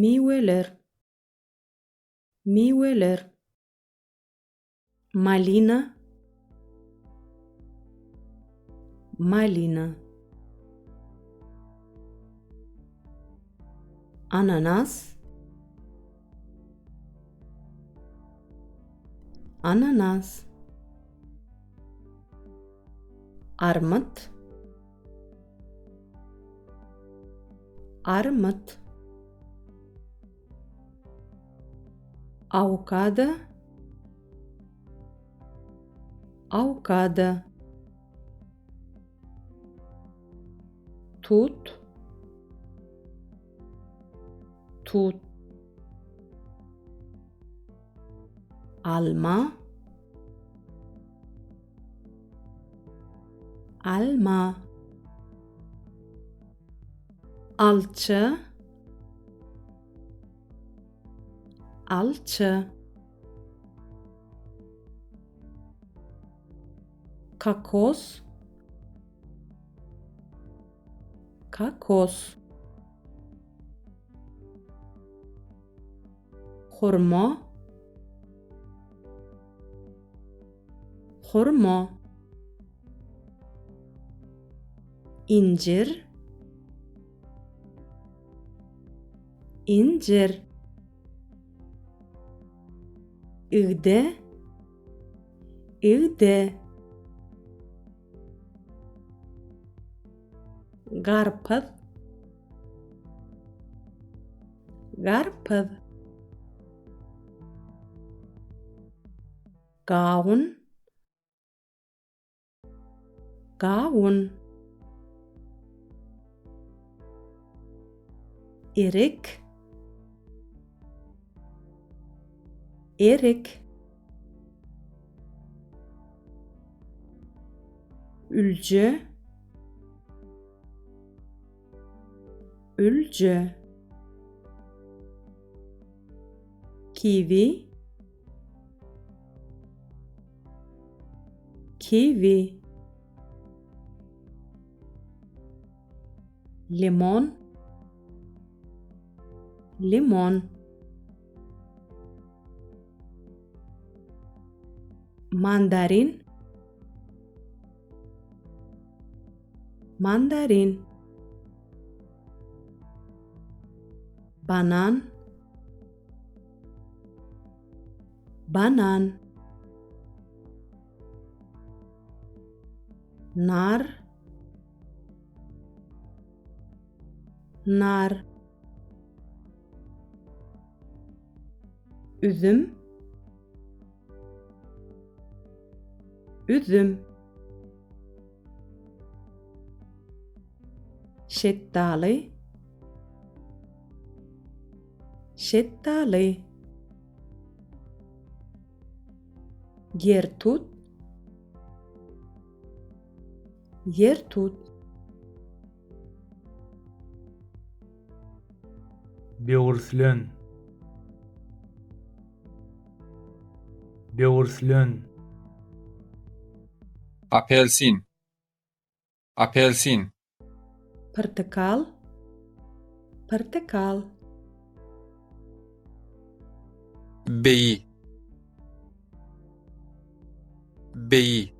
Miweler. Miweler. Malina. Malina. Ananas. Ananas. Armyt. Armyt. Awokado. Awokado. Tut. Tut. Alma. Alma. Alça. Alça. Kokos. Kokos. Hurma. Hurma. Injir. Injir. Igde. Igde. Garpyz. Garpyz. Gawun. Gawun. Erik. Erik. Ülje. Ülje. Kiwi. Kiwi. Limon. Limon. Mandarin. Mandarin. Banan. Banan. Nar. Nar. Üzüm. Üzüm. Şetdaly. Şetdaly. Ýer tut. Ýer tut. Böwürslen. Böwürslen. Apelsin. Apelsin. Pyrtykal. Pyrtykal. Beýi. Beýi.